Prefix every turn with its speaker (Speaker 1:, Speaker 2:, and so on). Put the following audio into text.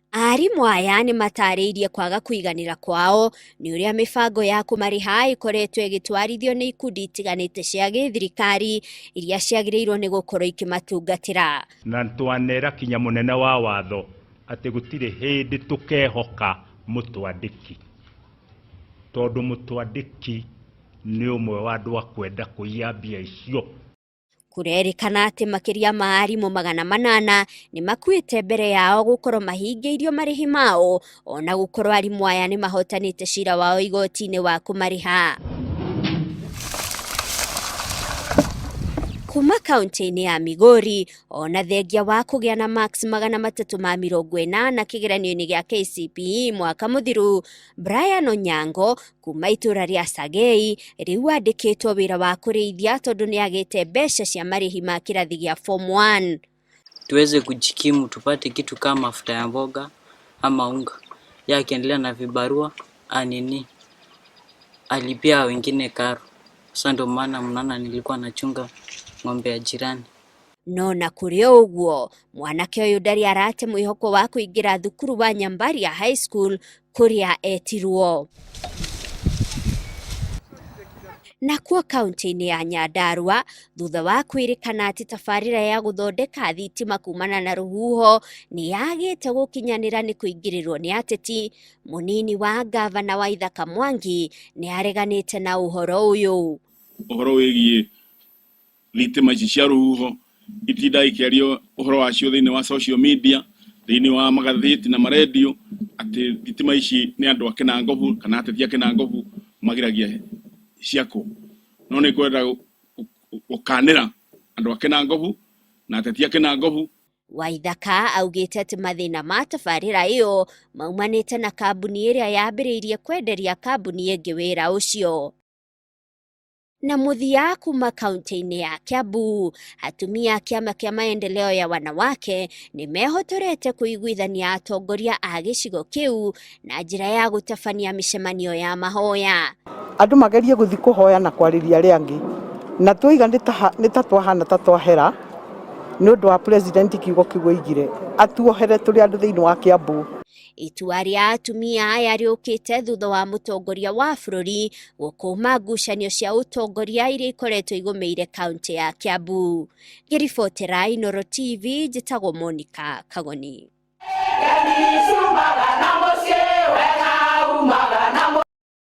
Speaker 1: Arimũ aya nĩ matarĩirie kwaga kũiganĩra kwao nĩ ũrĩa mĩbango ya kũmarĩha ĩkoretwo ĩgĩtwarithio nĩ ikundi itiganĩte cia gĩthirikari iria ciagĩrĩirwo nĩ gũkorwo ikĩmatungatĩra.
Speaker 2: Na twanera kinya mũnene wa watho atĩ gũtirĩ hĩndĩ tũkehoka mũtwandĩki, tondũ mũtwandĩki nĩ ũmwe wa andũ a kwenda kũiya mbia icio.
Speaker 1: Kũrerĩkana atĩ makĩria ma arimũ 800 nĩ makuĩte mbere yao gũkorwo mahingĩirio marĩhi mao, ona gũkorwo arimũ aya nĩ mahotanĩte cira wao igoti-inĩ wa kũmarĩha. Kuma kaunti-inĩ ya Migori, ona thengia wa kũgĩa na marks 380 kĩgeranio-inĩ gĩa KCPE mwaka mũthiru, Brian Onyango kuma itũra rĩa Sagei rĩu andĩkĩtwo wĩra wa kũrĩithia tondũ nĩ agĩte mbeca cia marĩhi ma kĩrathi gĩa form 1.
Speaker 3: Tuweze kujikimu tupate kitu kama mafuta ya mboga ama unga. Yeye akiendelea na vibarua anini alipia wengine karo. Sasa ndio maana mnaona nilikuwa nachunga ng'ombe ya jirani.
Speaker 1: No na kũrĩ o ũguo, mwanake ũyũ ndarĩ arate mwĩhoko wa kũingĩra thukuru wa Nyambaria High School kũrĩa etirwo. Nakuo kaunti-inĩ ya Nyandarua, thutha wa kwĩrĩkana atĩ tabarĩra ya gũthondeka thitima kumana na rũhuho nĩ yagĩte gũkinyanĩra nĩ kũingĩrĩrwo nĩ ateti, mũnini wa ngavana wa Ithaka Mwangi nĩ areganĩte na ũhoro ũyũ.
Speaker 4: Ũhoro wĩgiĩ thitima ici cia rũhuho itindaga ikĩario ũhoro wacio thĩinĩ wa social media, thĩinĩ wa magathĩti na marendio, atĩ thitima ici nĩ andũ a Kĩnangobu kana ateti a Kĩnangobu magiragia ciakwo. No nĩ ngwenda gũkanĩra andũ a Kĩnangobu na ateti a Kĩnangobu.
Speaker 1: Waithaka augĩte atĩ mathĩna ma tabarĩra ĩyo maumanĩte na kambuni ĩrĩa yambĩrĩirie kwenderia kambuni ĩngĩ wĩra ũcio. Na mũthia kuma kaunti-inĩ ya Kiambu, atumia a kĩama kĩa maendeleo ya wanawake nĩ mehotorete kũiguithania atongoria a gĩcigo kĩu na njĩra ya gũtabania mĩcemanio ya mahoya.
Speaker 5: Andũ magerie gũthiĩ kũhoya na kwarĩria arĩa angĩ, na twaiga nĩ ta twahana ta twahera nĩ ũndũ wa president kiugo kĩu oigire atuohere tũrĩ andũ thĩinĩ wa Kiambu.
Speaker 1: Itua rĩa atumia aya rĩũkĩte thutha wa mũtongoria wa bũrũri gũkũma ngucanio cia ũtongoria iria ikoretwo igũmĩire kaunti ya Kiambu. Ngĩribotera Inooro TV, njĩtagwo Monica Kagoni.